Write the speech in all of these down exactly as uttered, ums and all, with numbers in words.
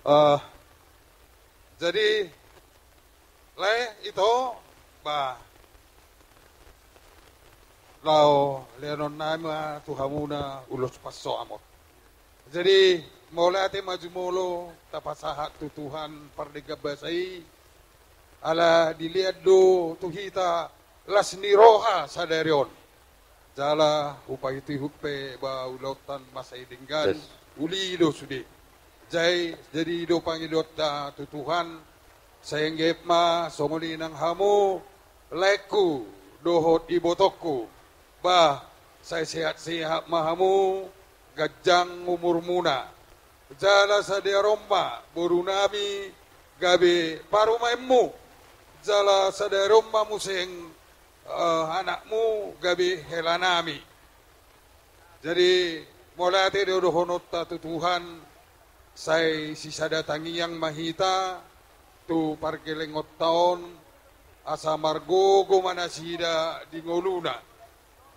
Eh, jadi, lae, ito, ba, laho lehonon nami ma tu hamuna ulos pansoamon. Jadi, mauliate ma jumolo tapasahat tu Tuhan pardenggan basa i, ala dilehon do tu hita las ni roha sadari on. Jala hupaihutihut pe ba ulaonta masa i denggan, yes, uli do sude. Jai, jadi do pangidoanta tu Tuhan, sai anggiat ma songon i nang hamu, laengku dohot ibotongku. Bah, sai sehat-sehat ma hamu, ganjang umurmuna. Jala sadari on ma borunami gabe parumaenmu. Jala sadari on ma muse, eh, anakmu gabe helanami. Jadi, mauliate do dohononta tu Tuhan, sai sisada tangiang ma hita tu pargellengonta on, asa margogo ma nasida di ngoluna,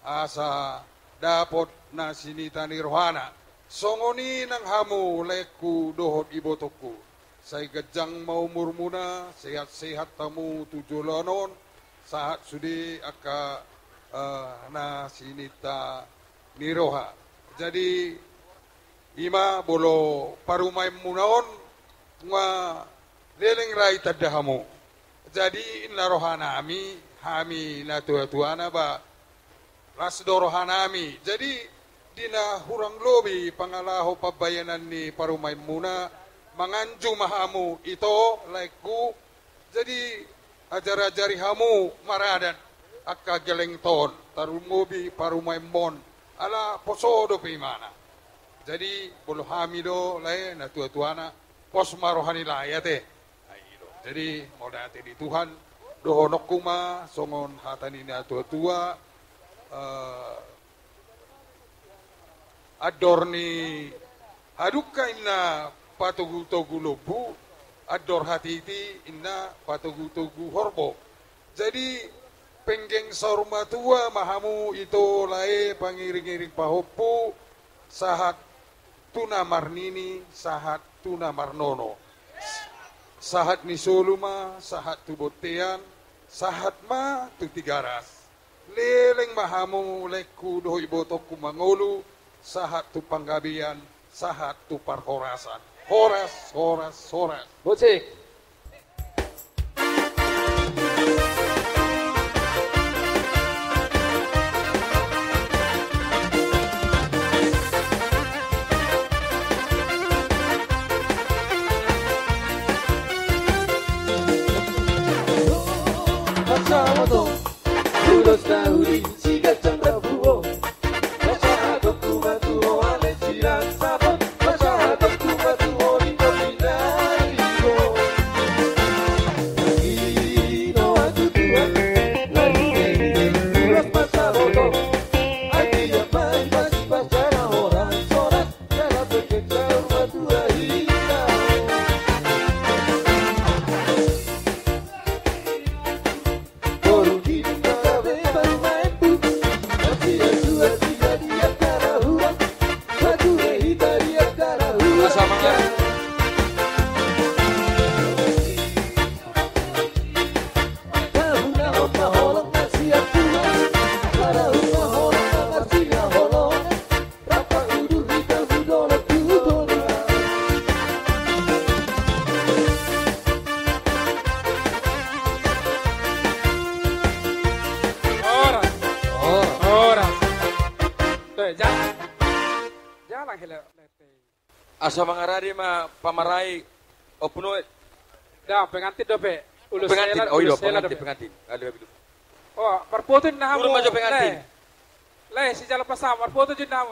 asa dapot na sinita ni rohana. Songon i nang hamu, laengku dohot ibotongku. Sai ganjang ma umurmuna, sehat-sehat hamu tu joloan on, sahat sude angka, eh, na sinita ni roha. Jadi, i ma molo parumaenmuna on, nunga leleng ra ditanda hamu. Jadi, ninna rohanami, hami natuatuana, ba, las do rohanami. Jadi, di na hurang lobi pangalaho pambahenan ni parumaenmuna, manganju ma hamu, ito, laengku. Jadi, ajarajari hamu maradat angka gellengta on, tarlumobi parumaenmon, ala poso dope ibana. Jadi, molo hami do, lae, natuatuana, pos ma roha ni lae, ate. Ai, i do. Jadi, mauliate di Tuhan, dohononku ma songon hata ni natuatua, eh, andor ni hadungka ninna patogutogu lombu, andor hatiti ninna patogutogu horbo. Jadi, penggeng saur matua ma hamu, ito, lae, pangiringiring pahompu, sahat tu na marnini, sahat tu na marnono. Sahat ni solu ma, sahat tu bontean, sahat ma tu Tigaras. Leleng ma hamu, laengku dohot ibotongku, mangolu, sahat tu panggabean, sahat tu parhorasan. Horas, horas, horas. Musik. Horas. Horas. Horas. Tuh, ja-, jalan hela. Asa mangarade ma pamarai, Ompu Noel. Da, pengantin dope. Ulos pengantin, hela, oh, iya, ulos hela pengantin, dope. Pengantin. Aduh, aduh. Oh, marfoto ninna hamu. Turun ma jo pengantin. Lae. Lae, sijalo pas hamu, marfoto jo ninna hamu.